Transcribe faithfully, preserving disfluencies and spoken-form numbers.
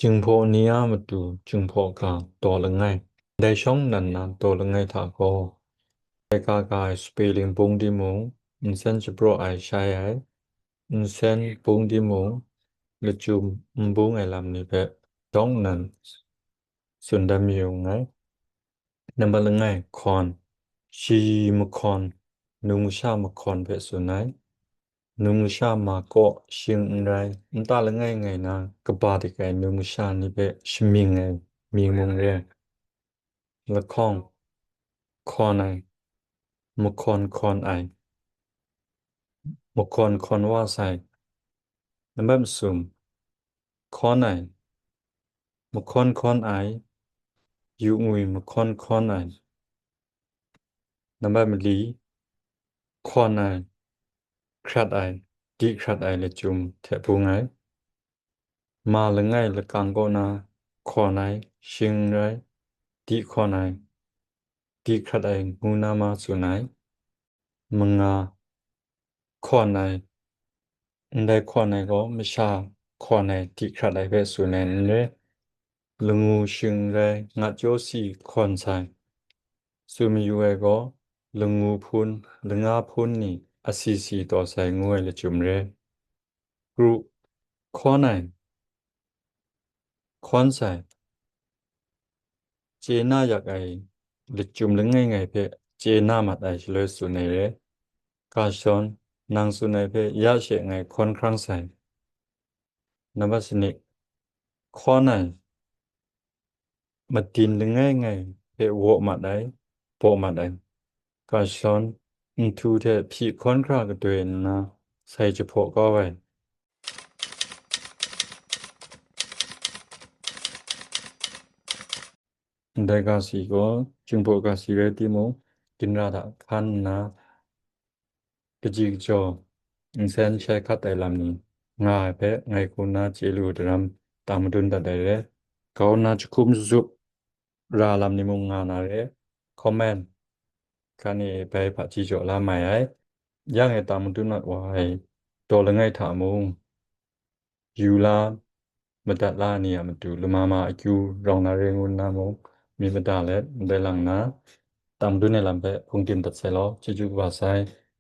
Jinghpaw ni a matu jinghpaw ga daw langai. Dai shawng nnan na daw langai hta gaw, dai ga ga ai spelling bung timung, nsen shapraw ai shai ai, nsen bung timung, lachyum n bung ai lam ni hpe shawng nnan tsun dan mayu nngai. Nambat langai, hkawn, shayi mahkawn, nung masha mahkawn hpe tsun ai. Nung masha ma kaw shing n rai, nta langai ngai na kaba dik ai nung masha ni hpe shamying ai mying mung re ai. Lahkawng, hkawn ai, mahkawn hkawn ai, mahkawn hkawn wa sai. Nambat masum, hkawn ai, mahkawn hkawn ai, yu ngwi mahkawn hkawn ai. Nambat mali, hkawn ai, hkrat ai, di hkrat ai lachyum hte bung ai. Ma langai lakang kaw na hkawn ai, shing n rai, di hkawn ai, di hkrat ai ngu na ma tsun ai. Manga, hkawn ai, ndai hkawn ai gaw masha hkawn ai, di hkrat ai hpe tsun ai n rai. Langu shing n rai, ngat jaw si hkawn sai. Tsun mayu ai gaw, langu hpun, langa hpun ni asi si taw sai ngu ai lachyum re. Kru, hkawn ai, hkawn sai. Chye na yak ai lachyum langai ngai hpe chye na mat ai shaloi tsun ai re. Ga shadawn, nang tsun ai hpe ya she ngai hkawn hkrang sai. Nambat sanit, hkawn ai, matin langai ngai hpe waw mat ai, baw mat ai. Ga shadawn, nhtu hte hpyi hkawn hkra gadoi nna sai jahpaw kau ai. Ndai ga si gaw, Jinghpaw ga si rai timung, ginra hta hkan nna, kaji kajaw, nsen shai hkat ai lam ni nga ai hpe ngai hku nna chye lu daram, tang madun dat ai re. Kau nna jahkum zup ra lam ni mung nga na re, comment, hkan e bai hpaji jaw la mai ai. Yang e tang madun mat wa ai daw langai hta mung, yu la, madat la ai ni a matu lama ma akyu rawng na re ngu nna mung, myit mada let ndai lang nna, tang madun ai lam hpe hpung tim dat sai law, chyeju kaba sai.